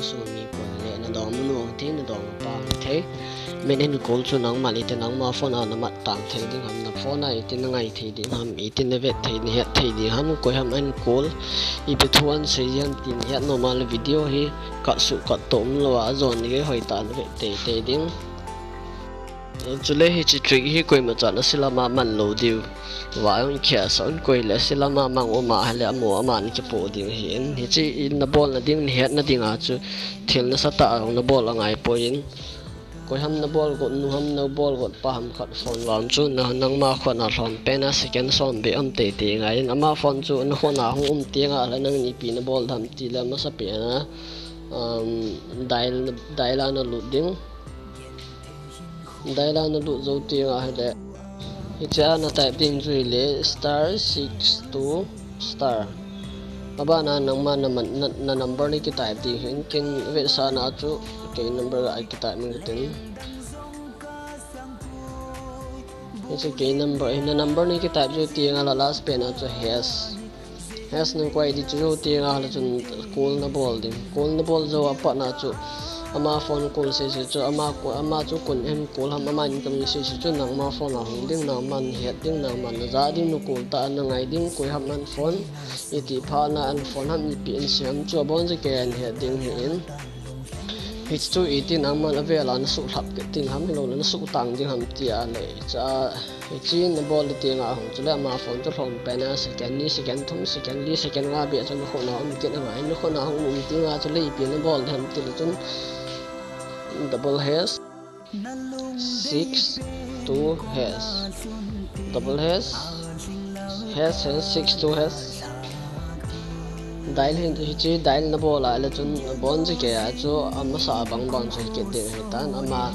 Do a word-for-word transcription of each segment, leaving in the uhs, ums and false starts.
Sumi pon le nadong nu hung thei, nadong pa hung thei. Min hin call chu nangman iti nangma phone a namat tang thei ding ham, na phone a iti nangai thei ding ham, iti navet thei, nahet thei ding ham, koi ham ahin call, ipi thu ahin sei ham ti nahet nom a le video hi cut suh cut toh umlou a, ajon gei hoitah a navet teitei ding. Chule hiche trick hi koima chan aselam a man lou diu. Vang khia sa un, koi le aselam a mang um ahile amo aman kipoh ding ahin. Hiche in nabolna ding, nahetna ding a chu thil nasatah a jong nabol angai poi in. Koi ham nabol got nu ham, nabol got pa ham khat phone vang chu na, nangma khut a lhon pen a second som beh um teitei ngai in. Ama phone chu nakhut a hung um teng ahile nangin ipi nabol ding ham ti le amasapen a, um, dial, dial a nalut ding. Dial a nalut jou teng ahile, hichea na type ding chu hile star six two star. Abana nangma na, na, na number na ki type ding hin, ken vetsahna chu kei number a ki type in katin. Hiche kei number, na number na ki type jou teng ahile last pen a chu hash. Hash nang koi ding chu jou teng ahile chun call nabol ding. Call nabol jou a pat na chu ama phone call sese chu ama, ama chu koin ahin call ham, ama incoming sese chu nangma phone a hung ding, nangman het ding, nangman najah ding, na call tah a nangai ding, koi ham ahin phone, iti phat na ahin phone ham, ipi ahin sei ham chu abonchauva kei ahin het ding ahin. Hichu iti nangman avel a nasuh lhap kit ding ham, hilou le nasuh tang ding ham ti ahile, cha, hiche nabol teng a hung chule ama phone chu lhon pen a second ni, second thum, second li, second nga beh chu nakhut a um kit angai, nakhut a hung um teng a chule ipi nabol ding ham ti le chun double hash six two hash, double hash, hash, hash six two hash. Dial hin, hiche dial nabol ahile chun abonchauva kei a chu amasa bang bang chu hi kit ding ahitan, ama,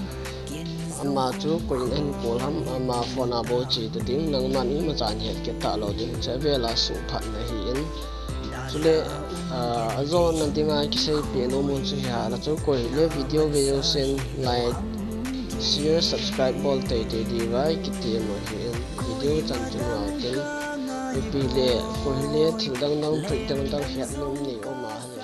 ama chu koin ahin call ham, ama phone a bou che ta ding, nangman imacha nahet kit talou ding, hiche avel a suhphatna ahin. Chule, ah, ajona dinga kiseipeh nom u chu hiche a chu koi le video ve jousen like, share, subscribe bol teitei diuva kitem u ahin. Video chan chun ngah ute. Ipi le, koi le thil dang dang, trick dang dang het nom nei um ahile